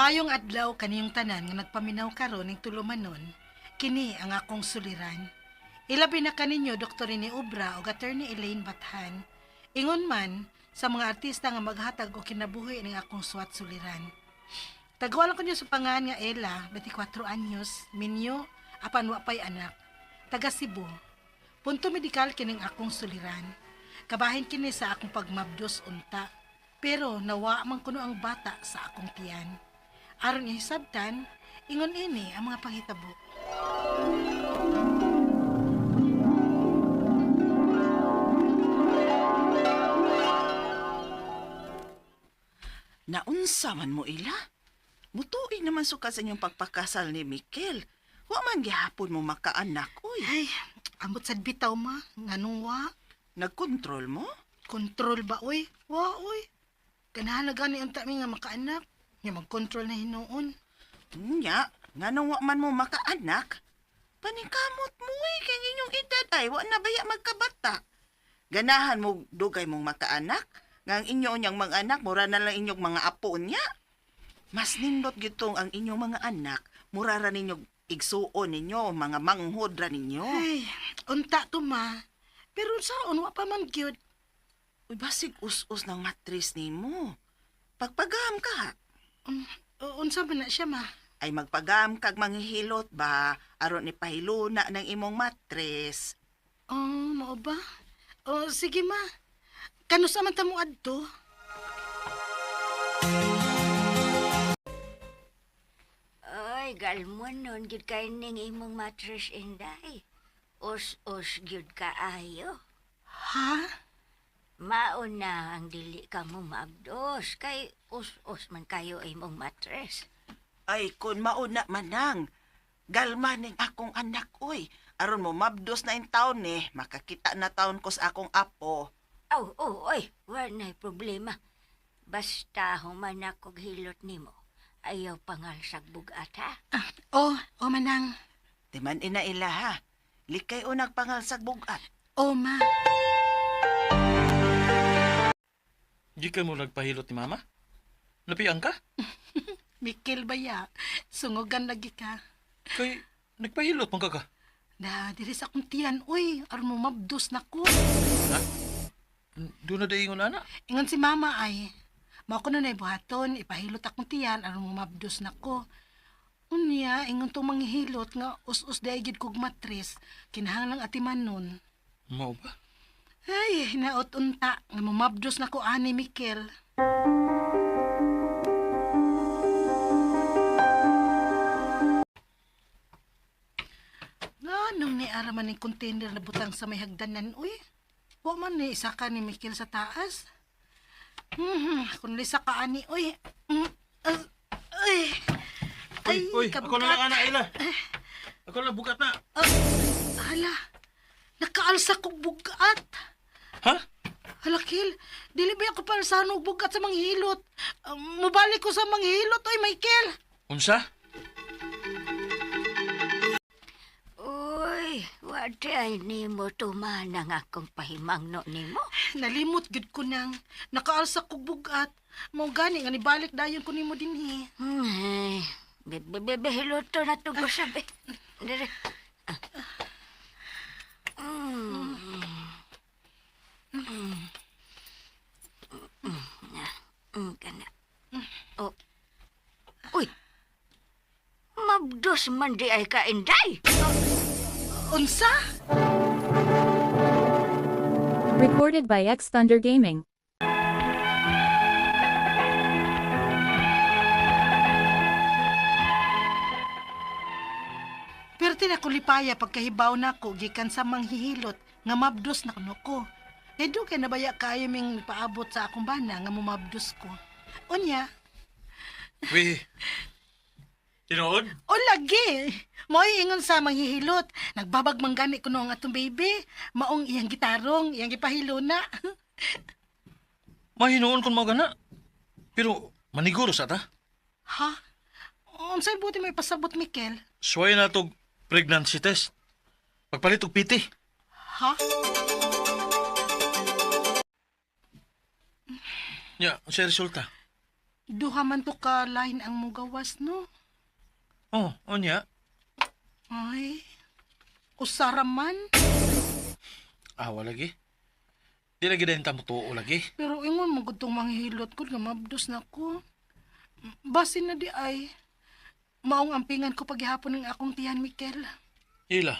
Maayong adlaw kaniyong tanan nga nagpaminaw karon ning tulumanon, kini ang akong suliran. Ilabi na kaninyo Dr. Rene Obra ug Attorney Elaine Bathan. Ingon man sa mga artista nga maghatag og kinabuhi ning akong suwat suliran. Tagwalan ko niyo sa pangan nga Ella, 24 anyos, minyo, apan wa pay anak. Taga Cebu. Punto medikal kining akong suliran. Kabahin kini sa akong pagmabdos unta. Pero nawa man kuno ang bata sa akong tiyan. Aron ihisabtan, ingon ini ang mga panghitabo. Naunsa man mo ila? Mutuig naman suka sa inyong pagpakasal ni Mikel. Wa man gihapon mo makaanak, uy. Ay, ambot sad bitaw ma, nganong wa? Nagkontrol mo? Kontrol ba oy? Wa oy. Ganahan na gani unta mi nga makaanak. Nga magkontrol na hinuon. Nya, nganong wa man mo makaanak? Paningkamot mo eh, kay ang inyong edad ay wa na baya magkabata. Ganahan mo dugay mong makaanak? Nga ang inyo niyang mga anak, mura na lang inyong mga apo niya. Mas nindot gitong ang inyong mga anak, mura ra ninyo igsuon ninyo, mga manghod ra ninyo. Ay, unta to ma. Pero saon wa pa man gyud. Uy, basig us-us ng matris nimo. Pagpagam ka ha. Unsa man na siya ma? Ay magpagam kag manghihilot ba aron ni pahiluna ng imong matris. Oh, mao ba? Oh, sige ma. Kanusa man ta mo adto? Ay, galmon nun, gyud kay ning imong mattress, Inday. Us-us gyud kaayo. Ha? Mauna ang dili ka mo maabdos, kay us-us man kayo imong mattress. Ay kun mauna manang galma ning akong anak oy. Aron mo mabdos na in taon ni, makakita na taon ko sa akong apo. Aw, oh, oy, wala problema. Basta human akong hilot nimo. Ayaw pangalsag bugat, ha? Ah, oh, oh manang. Di man ina ila ha. Likay o nagpangalsag bugat. Oh ma. Di ka mo nagpahilot ni mama? Napiang ka? Mikil ba ya? Sungugan lagi ka. Kay nagpahilot man ka ka. Na, diri sa akong tiyan, uy, aron mo mabdos na ko. Ha? Doon na daingon ana. Ingon si mama ay, mao ko na buhaton, ipahilot akong tiyan, aron mo mabdos na ko. Unya, ingon tong manghihilot nga us-us dahil gid kog matris, kinahanglang atiman nun. Mao ba? Ay, hinaot unta, nga mumabdos na ko ani, Mikel. Nga, nung niara man yung container na butang sa may hagdanan, uy. Wa man ni isa ka ni Mikel sa taas. Kung lisa ka ani, uy. Ay, ay, Uy, uy, ako na lang kabugat. ana ila. Ako na lang bugat na. Ah, hala, nakaalsa kog bugat. Ha? Hala, Kil, dili ba ako para sa og bugat sa manghilot? Mubalik ko sa manghilot, oy, Michael. Unsa? Uy, wadi ay nimo tumanang akong pahimangno nimo. Nalimot gid ko nang nakaalsa kog bugat. Mao gani nga nibalik dayon ko nimo dinhi. Ay, bebe, hiluto na to ko sabi. Dire. Ah. Mm. Mm. Mm. Na, kana. Oh. Uy. Mabdos man di ay ka, Inday. Unsa? Recorded by X Thunder Gaming. Pero tinakulipaya pagkahibaw nako gikan sa manghihilot nga mabdos na kuno ko. Kay dugay na baya kaayo ming paabot sa akong bana nga mumabdos ko. Unya, Wi. Tinuod? o lagi. Mo'y ingon sa manghihilot. Nagbabag man gani kuno ang atong baby. Maong iyang gitarong, iyang gipahiluna. Mahinuon kon mao gana. Pero maniguro sa ta. Ha? Unsay buti may pasabot, Mikel? Suway na tog pregnancy test. Pagpalit og PT. Ha? Nya, unsa resulta? Duha man to ka line ang mugawas, no? Oh, unya. Ay, usara man. Awa lagi. Di lagi din ta mo tuo lagi. Pero ingon mo gud tong manghihilot ko nga mabdos na ko. Basin na di ay maong ampingan ko paghihapon ng akong tiyan, Mikel. Ila.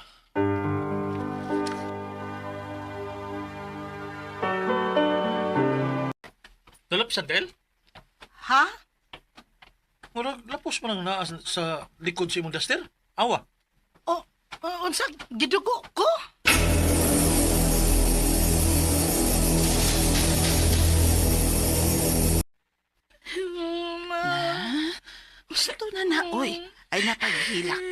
Dalap sa del? Ha? Murag lapos man ang naa sa likod sa imong duster. Awa. O, unsa gidugo ko? Ma. Gusto na na, oy. Ay napaghilak.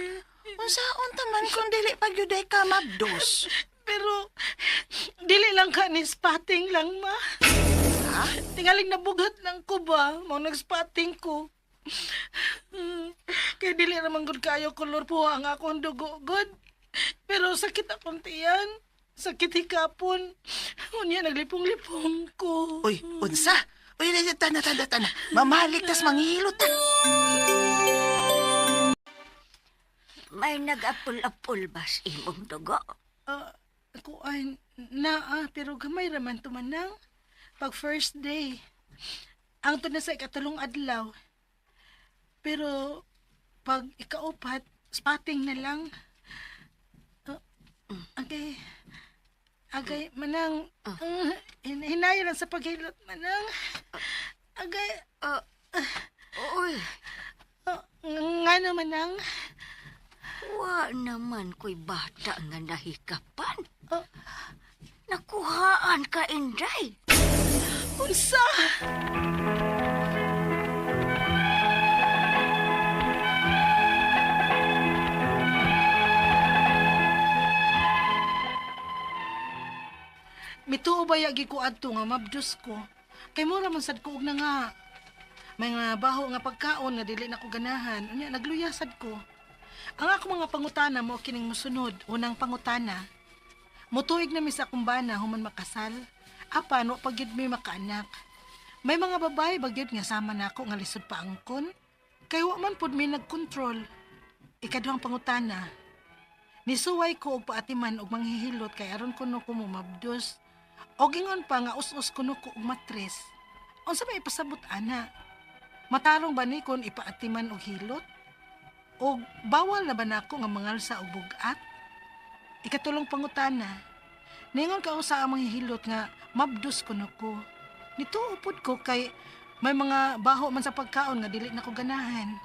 Unsaon ta man kung dili pagyuday ka mabdos? Pero dili lang ka ni spotting lang, ma. Ha? Tingaling nabugat lang ko ba? Mao nag-spotting ko. Kaya dili naman gud kayo kolor po ang akong dugo gud. Pero sakit akong tiyan. Sakit hikapon. Unya naglipong-lipong ko. Uy, unsa? Uy, tana, tana, tana. Mamalik tas manghihilot ta. May nag-apul-apul ba sa imong dugo? Ah, kuan naa pero gamay raman tumanang pag first day. Ang na sa ikatulong adlaw. Pero pag ikaupat, spotting na lang. Ah, agay, agay, manang, hinaya lang sa paghilot, manang. Agay, Uy, nga naman ang, wa naman ko'y bata nga nahikapan. Oh. Nakuhaan ka, Inday. Unsa? Mituo ba yagi ko adto nga mabdus ko? Kay mura man sad ko og na nga. May nga baho nga pagkaon nga dili na ko ganahan. Unya nagluya sad ko. Ang ako mga pangutana mo kining mosunod. Unang pangutana. Mutuig na mi sa akong bana human makasal. Apan wa pa gyud mi makaanak. May mga babae ba gyud nga sama nako nga lisod pa angkon? Kay wa man pud mi nagkontrol. Ikaduhang pangutana. Nisuway ko og paatiman og manghihilot kay aron kuno ko mabdos. Og ingon pa nga us-us kuno ko og matres. Unsa may ipasabot ana? Matarong ba ni kon ipaatiman og hilot? Og bawal na ba nako nga mangalsa og bugat? Ikatulong pangutana. Ningon ka usa ang manghihilot nga mabdos kuno ko. Nituo pud ko kay may mga baho man sa pagkaon nga dili na ko ganahan.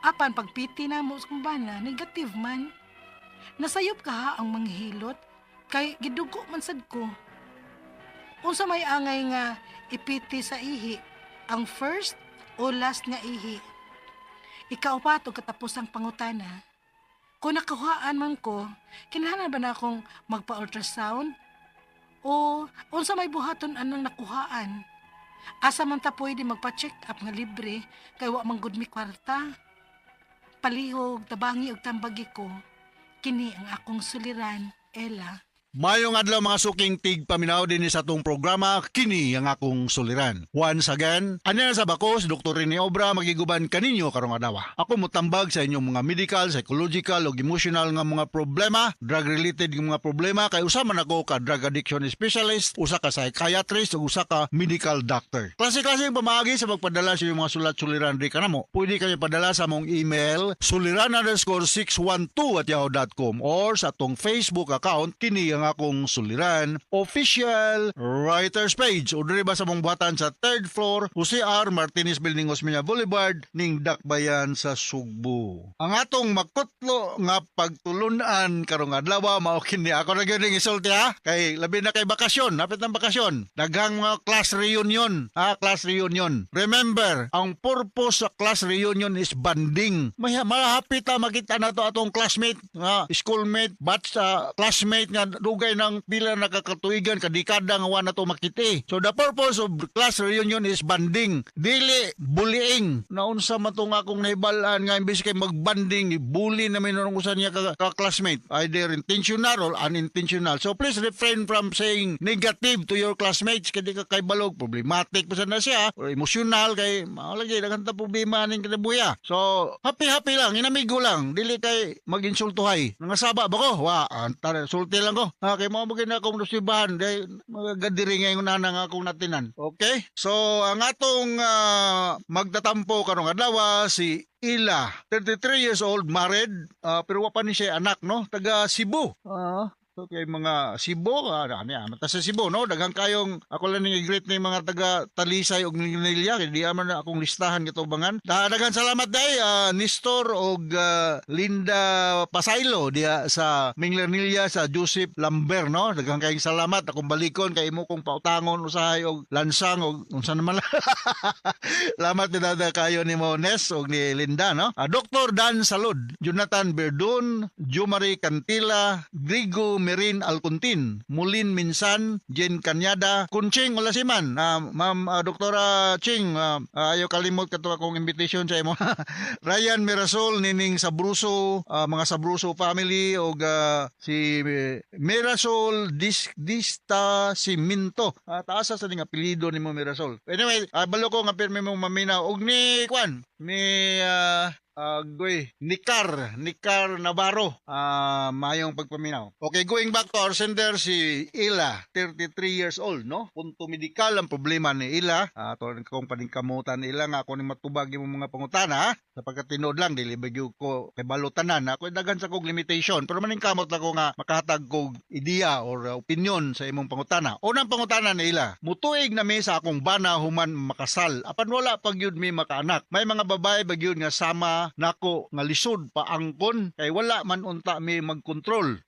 Apan pagpiti na mo sa kumbana, negative man. Nasayop ka ha ang manghihilot kay gidugo man sad ko. Unsa may angay nga ipiti sa ihi, ang first o last nga ihi. Ikaupat og katapusang pangutana. Kung nakuhaan man ko, kinahanglan ba na akong magpa-ultrasound? O unsa may buhaton anang nakuhaan? Asa man ta pwede magpa-check up nga libre kay wa man gud mi kwarta. Palihog, tabangi og tambagi ko. Kini ang akong suliran, Ella. Mayong adlaw mga suking tig paminaw din sa atong programa kini ang akong suliran. Once again, anya sa bako si Dr. Rene Obra magiguban kaninyo karong adlaw. Ako motambag sa inyong mga medical, psychological ug emotional nga mga problema, drug related nga mga problema kay usa man ako ka drug addiction specialist, usa ka psychiatrist ug usa ka medical doctor. Klase-klase ang pamaagi sa pagpadala sa inyong mga sulat suliran di kanamo. Pwede kayo padala sa among email suliran_612@yahoo.com or sa atong Facebook account kini ang akong suliran official writers page o diri ba sa mong buhatan sa third floor Jose R. Martinez Building, Osmeña Boulevard ning Dakbayan sa Sugbo. Ang atong makutlo nga pagtulunan karong adlaw mao kini ako na gyud ning isulti ha kay labi na kay bakasyon, napit ng bakasyon. Daghang mga class reunion, ha, class reunion. Remember, ang purpose sa class reunion is bonding. May malahapit ta makita na to atong classmate, nga schoolmate, batch classmate nga dugay ng pila na kakatuigan, kadikada nga wa na to makiti. So the purpose of class reunion is bonding, dili bullying. Naunsa man to nga akong nahibal-an nga imbes kay magbanding, bully na may nung usa niya ka classmate, either intentional or unintentional. So please refrain from saying negative to your classmates kay di ka kaybalog problematic pa na siya or emotional kay mao lagi daghan ta problema ning kinabuhi. So happy happy lang, inamigo lang, dili kay maginsultuhay. Nangasaba ba ko? Wa, anta sulti lang ko. Ha, kay mao mo na akong nusibahan dahil mga gadiri ngayon na nga akong natinan. Okay? So ang atong magtatampo karong adlaw si Ila, 33 years old, married, pero wa pa ni siya anak, no? Taga Cebu. So kay mga Cebu, ano yan, ta sa Cebu, no? Daghang kayong, ako lang ning i-greet ni mga taga Talisay ug Minglanilla, kay di man na akong listahan katubangan. Daghan salamat day, Nestor og Linda Pasaylo diya sa Minglanilla sa Joseph Lambert, no? Daghang kayong salamat. Akong balikon kay imo kong pautangon usahay og lansang og unsa naman. Salamat ni dada kayo ni mo Nes og ni Linda, no? Dr. Dan Salud, Jonathan Berdun, Jumari Cantila, Grigo Merin Alcontin, Mulin Minsan, Jen Canyada, Kunching Olasiman, Ma'am Doktora Ching, ayaw kalimot kato akong invitation sa imo. Ryan Mirasol, Nining Sabruso, mga Sabruso family og si Mirasol Dista Siminto. Taasa sa ning apelyido nimo, Mirasol. Anyway, balo ko nga pirmi mong maminaw og ni kwan ni Goy, Nicar Navarro, mayong pagpaminaw. Okay, going back to our sender, si Ila, 33 years old, no? Punto medikal ang problema ni Ila. To kong paningkamutan Ila nga ako ni matubag imong mga pangutana, ha? Sapagkat tinuod lang, dili ba gyud ko kay tanan. Ako daghan sa kog limitation, pero maningkamot ako nga makahatag kog ideya or opinion sa imong pangutana. Unang pangutana ni Ila, mutuig na mi sa akong bana human makasal. Apan wala pa gyud mi makaanak. May mga babae ba gyud nga sama nako nga lisod paangkon kay wala man unta mi magkontrol?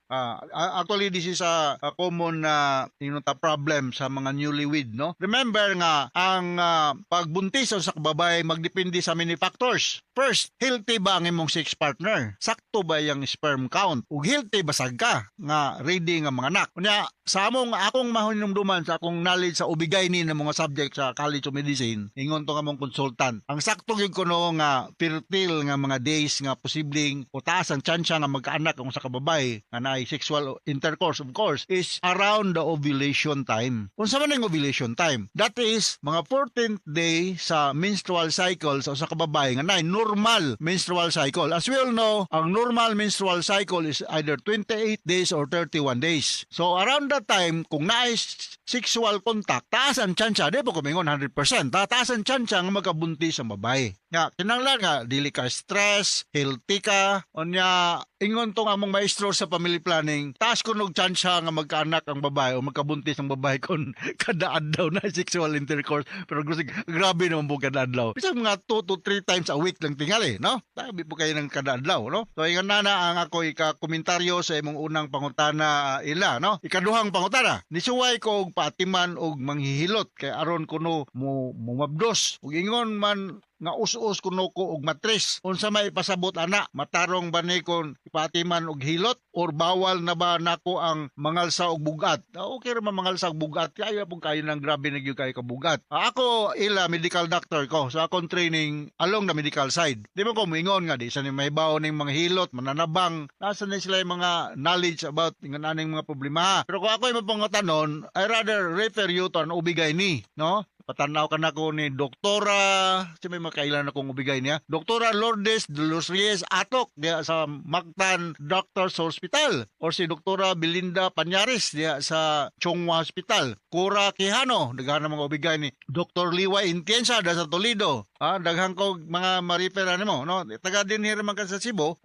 Actually this is a common na uh, problem sa mga newlywed, no? Remember nga ang pagbuntis sa babae magdepende sa many factors. First, healthy ba ang imong sex partner? Sakto ba yang sperm count? Ug healthy ba sad ka nga ready nga mga anak? Unya, sa among akong mahinumduman sa akong knowledge sa OB-GYN ng mga subject sa College of Medicine, ingon to nga mong consultant. Ang sakto gyud kuno nga fertile nga mga days nga posibleng o taas ang tsansa nga magkaanak ang usa ka babae nga naay sexual intercourse, of course, is around the ovulation time. Unsa man ang ovulation time? That is mga 14th day sa menstrual cycle sa usa ka babae nga naay normal menstrual cycle. As we all know, ang normal menstrual cycle is either 28 days or 31 days. So around that time, kung naay sexual contact, taas ang tsansa, di ba ko mingon 100%, taas ang tsansa nga magkabuntis ang babae. Nga, kinahanglan nga, dili ka stress, healthy ka, unya, ingon tong among maestro sa family planning, taas kunog tsansa nga magkaanak ang babae o magkabuntis ang babae kung kada adlaw na sexual intercourse. Pero gusto, grabe naman po kada adlaw. Bisag mga 2 to 3 times a week lang tingali, no? Tabi po kayo ng kada adlaw, no? So, ingon na na ang ako ika-komentaryo sa imong unang pangutana, Ila, no? Ikaduhang pangutana, nisuway ko og paatiman og manghihilot kay aron kuno mo mumabdos. Ug ingon man nga us-us kuno ko og matres. Unsa may ipasabot ana? Matarong ba ni kon ipatiman og hilot or bawal na ba nako ang mangalsa og bugat? Okay ra man mangalsa og bugat, kayo pud kayo nang grabe na gyud kayo kabugat. Ako ila medical doctor ko sa akong training along the medical side. Di mo ko moingon nga di sa ni mahibaw ning mga hilot, mananabang, nasa na sila yung mga knowledge about ingon aning mga problema. Pero kung ako'y mapangutanon, I rather refer you to an OB-GYN, no? Patanaw ka na ko ni Doktora, si may makailan akong OB-GYN niya. Doktora Lourdes de los Reyes Atok diya sa Mactan Doctors Hospital or si Doktora Belinda Panyaris diya sa Chong Hua Hospital. Cora Quijano, daghan na mga OB-GYN ni Dr. Liwa Intiensa da sa Toledo. Daghan ko mga ma-refer mo, no? Taga din here man ka sa Cebu.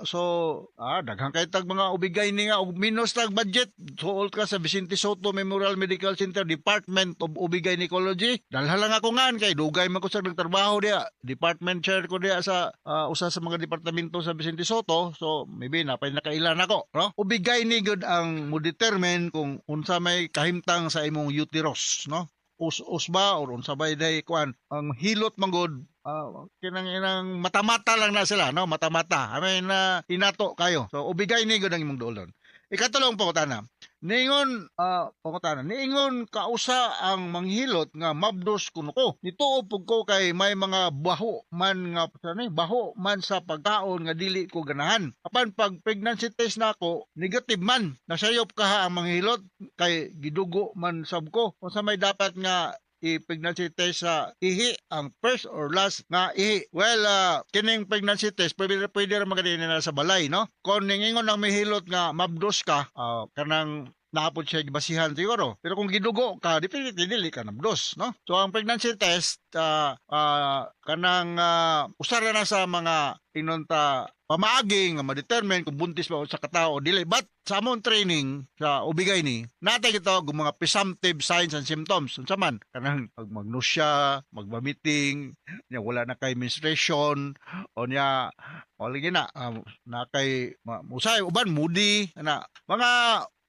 So daghan kay tag mga OB-GYN nga og minus tag budget. Suol ka sa Vicente Sotto Memorial Medical Center, Department of OB-Gynecology. Dalha lang ako ngan kay dugay man ko sa nagtrabaho diya. Department chair ko diya sa usa sa mga departamento sa Vicente Sotto. So maybe napay nakailan ako, no? OB-GYN gud ang mo determine kung unsa may kahimtang sa imong uterus, no? Us-us ba or unsa bay day kuan ang hilot man gud, kinang inang mata-mata lang na sila, no? Mata-mata, I mean, inato kayo. So OB-GYN gud ang imong duolon. Ikatulong pangutana. Niingon, pangutana, niingon kausa ang manghilot nga mabdos kuno ko. Nituo pug ko kay may mga baho man nga ano, baho man sa pagkaon nga dili ko ganahan. Apan pag pregnancy test nako, negative man. Nasayop kaha ang manghilot kay gidugo man sab ko. Unsa may dapat nga i-pregnancy test sa ihi, ang first or last nga ihi? Well, kining pregnancy test pwede ra magadini na sa balay, no? Kung ningingon ang mihilot nga mabdos ka, kanang naapod siya basihan siguro. Pero kung gidugo ka, definitely dili ka nabdos, no? So ang pregnancy test, kanang usara na sa mga inonta pamaagi nga ma-determine kung buntis ba sa katao o dili. But sa among training sa OB-GYN, natay kita og mga presumptive signs and symptoms. Unsa man? Kanang pag mag-nausea, mag-vomiting, nya wala na kay menstruation, o nya o lagi na na kay usay uban moody na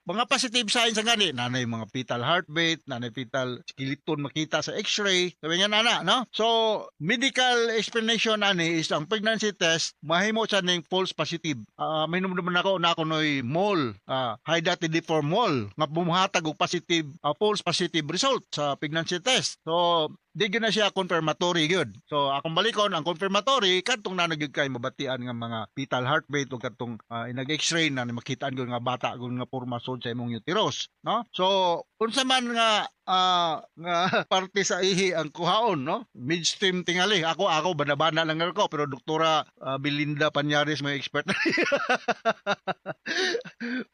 mga positive signs ang gani, nanay mga fetal heartbeat, nanay fetal skeleton makita sa x-ray, sabi nga nana, no? So medical explanation ani is ang pregnancy test mahimo sa ning false positive. May naman ako na ako noy mole, hydatidiform mole nga bumuhatag og positive, false positive result sa pregnancy test. So di gyud na siya confirmatory gyud. So akong balikon ang confirmatory kadtong na gyud kay mabatian nga mga fetal heartbeat o kadtong inag x-ray na makitaan gyud nga bata gyud nga porma sud sa imong uterus, no? So unsa man nga parte sa ihi ang kuhaon, no? Midstream tingali. Ako bana-bana lang ko, pero Doktora Belinda Panyares may expert.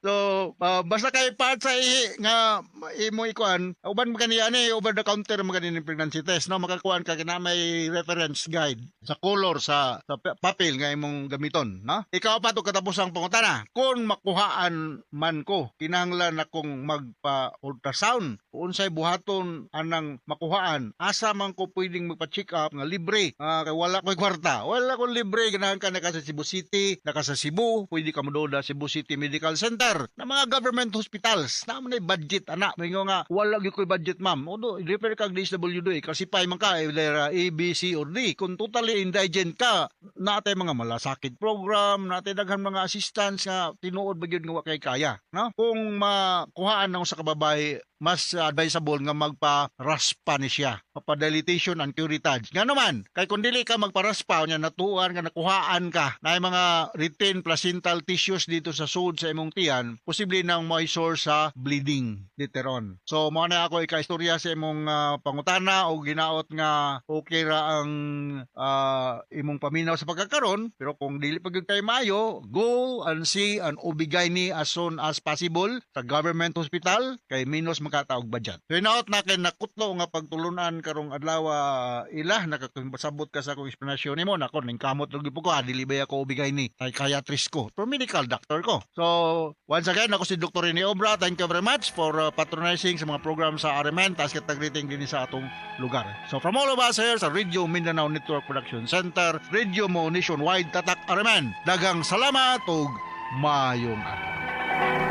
So basta kay part sa ihi nga imo ikuan, uban man kani ani over the counter man kani pregnancy test, no? Makakuan ka kina may reference guide sa color sa papel nga imong gamiton, no? Ikaw pa to katapusang pangutana: kung makuhaan man ko, kinahanglan akong magpa ultrasound? Unsay buhaton anang makuhaan? Asa man ko pwedeng magpa-check up nga libre? Kay wala ko'y kwarta. Wala kong libre, ganahan ka naka sa Cebu City, naka sa Cebu, pwede ka moduol sa Cebu City Medical Center na mga government hospitals na man budget ana. Mingo nga wala gyud ko'y budget, ma'am. Odo refer kag DSWD, classify man ka either A, B, C or D. Kung totally indigent ka, natay mga malasakit program, natay daghan mga assistance nga tinuod ba gyud nga wa kay kaya, no? Kung makuhaan ng usa ka babae, mas advisable nga magpa-raspa ni siya. Papa-dilatation and curettage. Nga naman, kay kung dili ka magparaspa, nya natuan nga nakuhaan ka na mga retained placental tissues dito sa sud sa imong tiyan, posible nang may source sa bleeding later on. So, mo na ako ika-istorya sa imong pangutana o ginaot nga okay ra ang imong paminaw sa pagkakaron, pero kung dili pa gyud kay maayo, go and see an OB-GYN as soon as possible sa government hospital kay minus makataog budget. So hinaot na kay nakutlo nga pagtulunan karong adlaw, ila nakakasabot ka sa akong explanation nimo. Nako, ning kamot lagi po ko, dili ba ako OB-GYN, psychiatrist ko, pero medical doctor ko. So once again, ako si Dr. Rene Obra. Thank you very much for patronizing sa mga program sa RMN. Taas kita greeting din sa atong lugar. So from all of us here sa Radio Mindanao Network Production Center, Radio Mo Nationwide, Tatak RMN. Daghang salamat ug maayong adlaw.